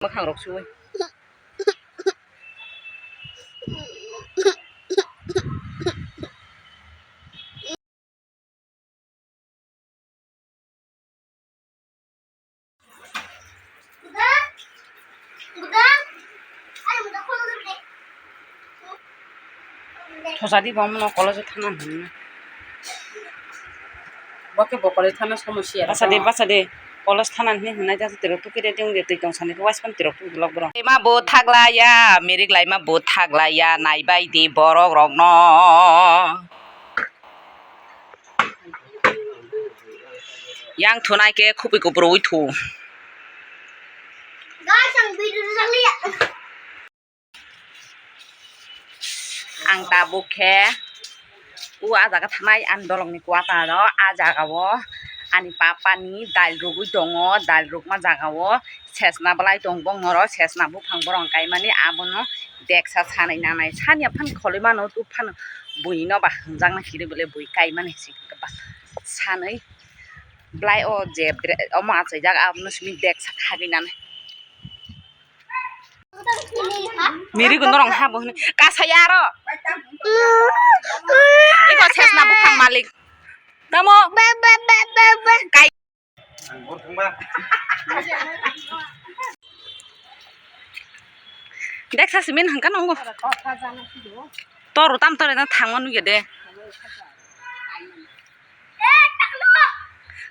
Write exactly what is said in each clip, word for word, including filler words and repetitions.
Mwkhang rok suwi. Thosadi bo omono college o thana hinwi. Bo khe bo college thana somosya. Bachadi, bachadi. College thana hinwi hinai da twi rok tukire tong de twi tong sani khe waispan twi rok twi vlog borok. Laima bo thaglaiya, mirik laima bo thaglaiya, naibai di borok rokno. Yang thunai khe khupui kupuro wi thu. Guys, ang video rwjakliya. Ang tabuk khe o ah jaga thanai ani dolongni kwataro, ah jagao ani papani dal rwgwi tongo, dal rwkma jagao sesna bwlai tongo, bongni oro sesna buphang borok kaimani abono deksa sanai nanai sani aphano kholwi mano, tubphano buino ba hwnjaknai siri bwlai bui kaimani sini ba sanwi bwlai o je omo achaijak abono simi deksa khagwi nanai. Miri gundorong ha bo hwnwi. Kasaya aro. Iko sesna buphang malik. Tamo. Kai. Deksa simin hangka nongo. Toru tam tore na thangma nugya de.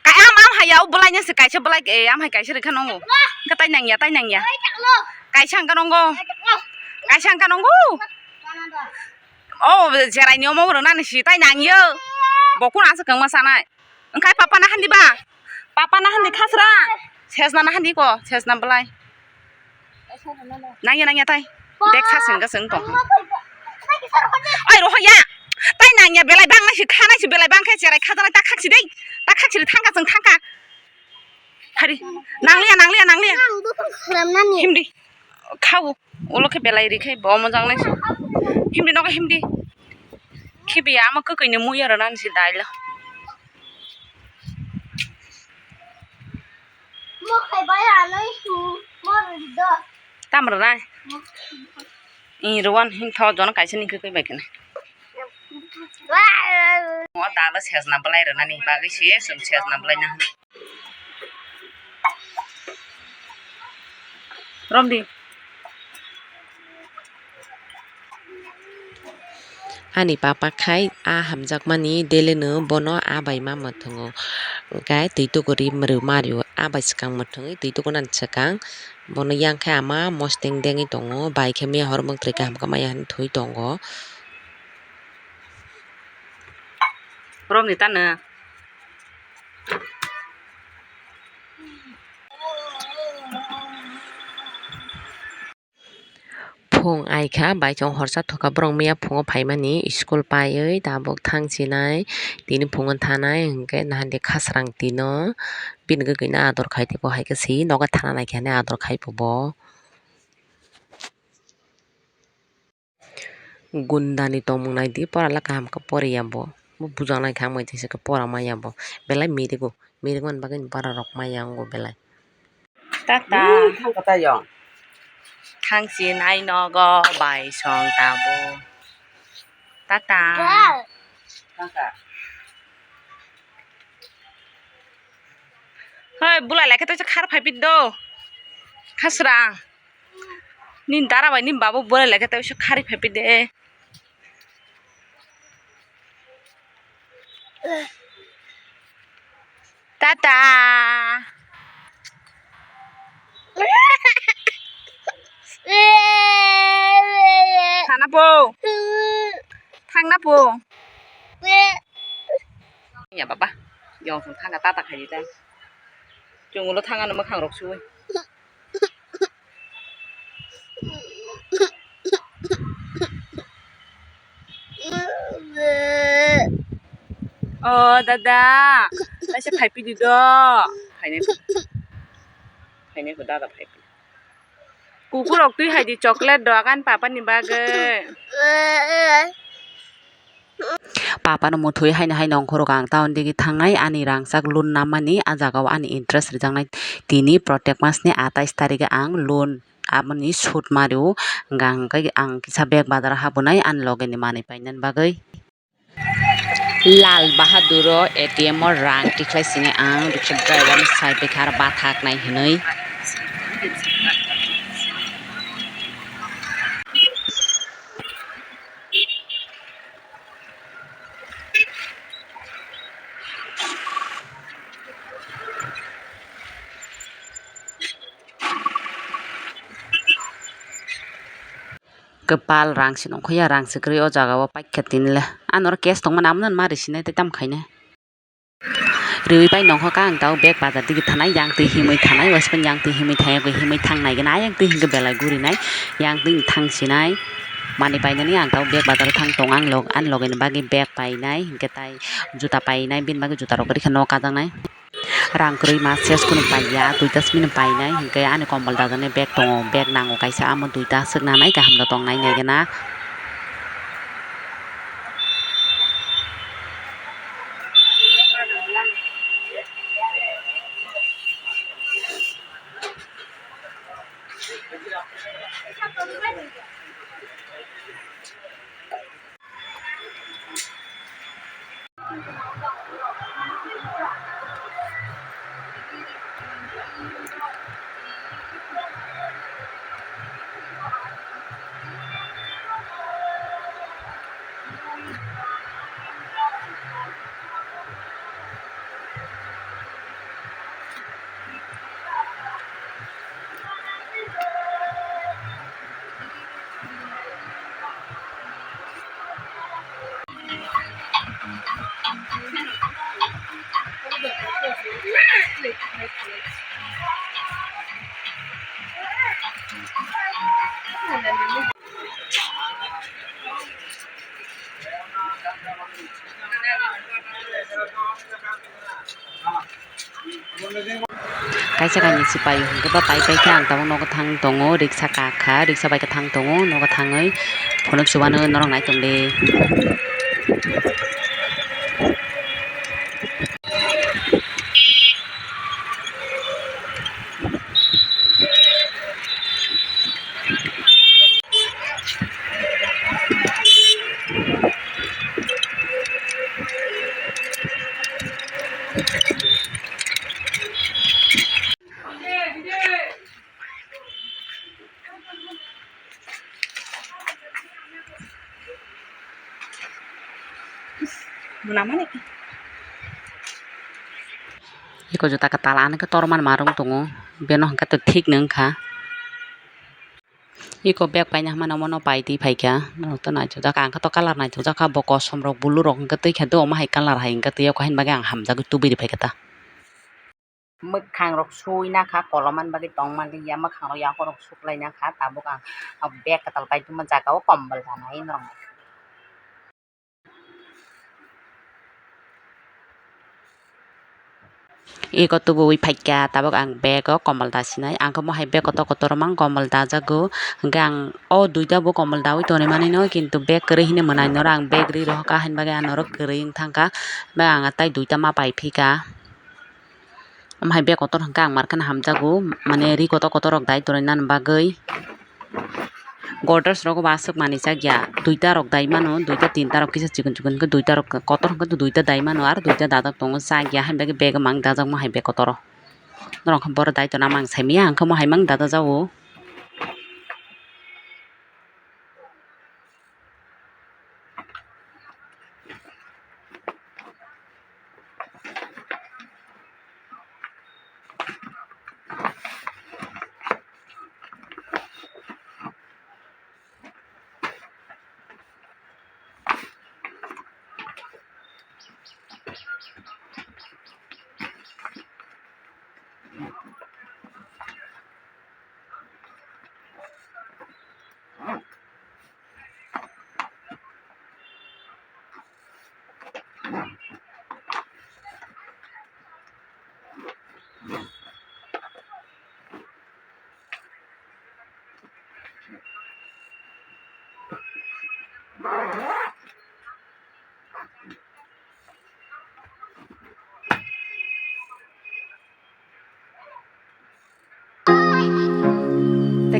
Kai am, am haya, o bwlai nang se kaisa bwlai, eh, am hai kaisa rikha nongo. Hwnkhe tai nangya, tai nangya. Kaisa hwnkha nongo. Kaisa hwnkha nongo. O jerai ni omo rwnani si tai nangyo. Bo kun asa kangma sanai. Wngkhai papa na handi ba. Papa na handi khasra. Sesna na handi ko, sesna bwlai. Nangya, nangya tai. Dek sa sengga seng tong. Ai, rohorya. Tai nangya, belai bang nai si, kha nai si, belai bang khe cherai kha janai, ta khak si dei. Ta khak si thangka, chwng thangka. Hari. Nangliya, nangliya, nangliya. Ang buphang khwlamnani. Himdi. Khao. Ulo khe belai ri khai bo mojang nai si. Himdi nogo himdi. Khibiya ama kwkwi ni muya rwnani si dailo. Mo khai bai anai su, mo rwdi do. Tam rwnai? Mo khai bai. I rwan hin tho jon kaisa ni kwkwi bai kene. Mo dalo sejna bwlai rwnani bagwi se chwng sejna bwlai na hwn. Romdi. Ani papa khai a hamjakmani deleno bono a bai ma mwthwngo. Hwnkhe twi tukuri mwrwk mario a bai swkang mwthwngwi twi tukunani swkang bono yang khe ama mosteng dengwi tongo, bai khe miya hor mwktwrwi kaham khe maya hinwi thwi tongo. Romni tano. Phung ai kha, bai chwng horsa thok kha, borok miya phungo phaimani school paiwi tabuk thang chinai, tini phungo thanai hwnkhe nahande khasrang tino bini kwkhwino ador khai tei bo hai khe se nogo thana nai khe hinwi ador khai bo. Gundani tongmung naidi, pora le kaham khe poriya bo. Bo bujaknai khe ang bai teisa khe pora maya bo. Belai mirigo, mirigmani bagwi bara rok maya wngo belai. Tata. Thang kata yong. Thang si nai nogo bai song tabo. Tata. Thang ka. Hoi, bulai lai khe to khar phai phi do. Khasra. Nini dara bai nini babu bolai lai khe tei khari phai phi de. Tata. Thana po. Thangna po. Ya baba. Yong thang thangka tata khai di ta. Chwng ulo thang ano mwkhang rok suwi. O dada, kaisa phai phi di do. Phainai, phainai ko dada phai phi. Kuku rok twi hai di chocolate do agan papa ni bagwi. Apano muthwi haino haino ongkhorok ang town digi thangnai, ani rangchak loan namani, a jagao ani interest rijaknai. Tini protek masni atais tarige ang loan aboni sud mario, hwnka hwnkhe ang kisa bag bazar habonai ani logeni manwi painani bagwi. Lal Bahaduro A T M o rang tikhlai sini ang riksa driver ni side bai khe aro bathak nai hinwi. Kwpal rang se nongkho ya, rang se kwrwi o jaga o paikha tini le. Ano oro cash tongmani, amo no ma risinai tei tamo khainai. Riwi pai nongkho kha ang tabuk bag bazar digi thanai, yang twi himwi thanai, uaisukhe yang twi himwi thangya, himwi thang nai gana, yang twi hinkhe belai gurinai, yang twi thang sinai. Manwi painani ang tabuk bag bazar thang tongo, ang log-, ani logeni bagwi bag painai, hinkhe tai juta painai, bini bagwi juta rok kwrwi khe nok kajaknai. Rang kwrwi ma ses kunu paiya, duita simi no painai, hinkhe ani kombol dajaknai bag tongo, bag nango kaisa, amo duita swk nanai, kaham da tongnai nai gana. Kaisa kainwi sipai hwnkhe ba pai pai khe ang tabuk nogo thang tongo, riksa kakha, riksa bai khe thang tongo, nogo thangwi phunuk chubano norok nai tongdi. Eko juta kwtal ani khe tormani ma rwng tongo, beno hwnkhe thik nw wngkha. Eko bag paina hwnmano omono pai twi phaikha, norok to naithokjak, ang khe to colour naithokjak kha, bo kosom rok blue rok hwnkhe twi kha do, omo hai colour hai hwnkhe twi o, haini bagwi ang hamjagwi tubui rw phaikha ta. Mwkhang rok suina kha, kolomani bagwi tongmani ya, mwkhang rok yakhorok suklaina kha, tabuk ang bag kwtal paituma jaga o kombol ganai norok. Eko tubuwi phaikha, tabuk ang bag o kombol dasinai, ang khe mohai bag kotor kotor mang kombol dajago, hwnkhe ang o duita bo kombol dawi tonwi manwino, kintu bag kwrwi hinwi mwnai norok, ang bag ri rohorkha, haini bagwi ang norok kwrwi wng thangkha, bai ang tai duita ma paiphika. Omo hai bag kotor hwnkhe ang mar kheno hamjago, mane ri kotor kotor rok dai tonwi nani bagwi. Godrej rogo bo aswk manwi chak ya, duita rok dai mano, duita tinta rok kisa chikon chikon khe, duita rok kotor hwnkhe duita dai mano, aro duita dajak tongo, chak ya, haini bagwi bag o mang dajakma hai bag kotoro. Norok khe boro dai tongna mang sai manya, ang khe omo hai mang dada jago.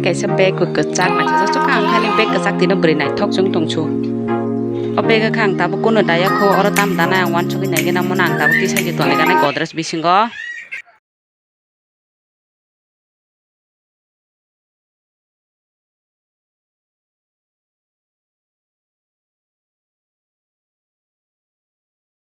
Kaisa bag bo kwchak naisajak, chwkha ang hani bag kwchak tino bwrwi naithok chwng tongsu. O bag o khe ang tabuk kunu daya kho, oro tam danai ang uansugwi naigwi nangmano, ang tabuk tisai se tonwi gana Godrej bisingo.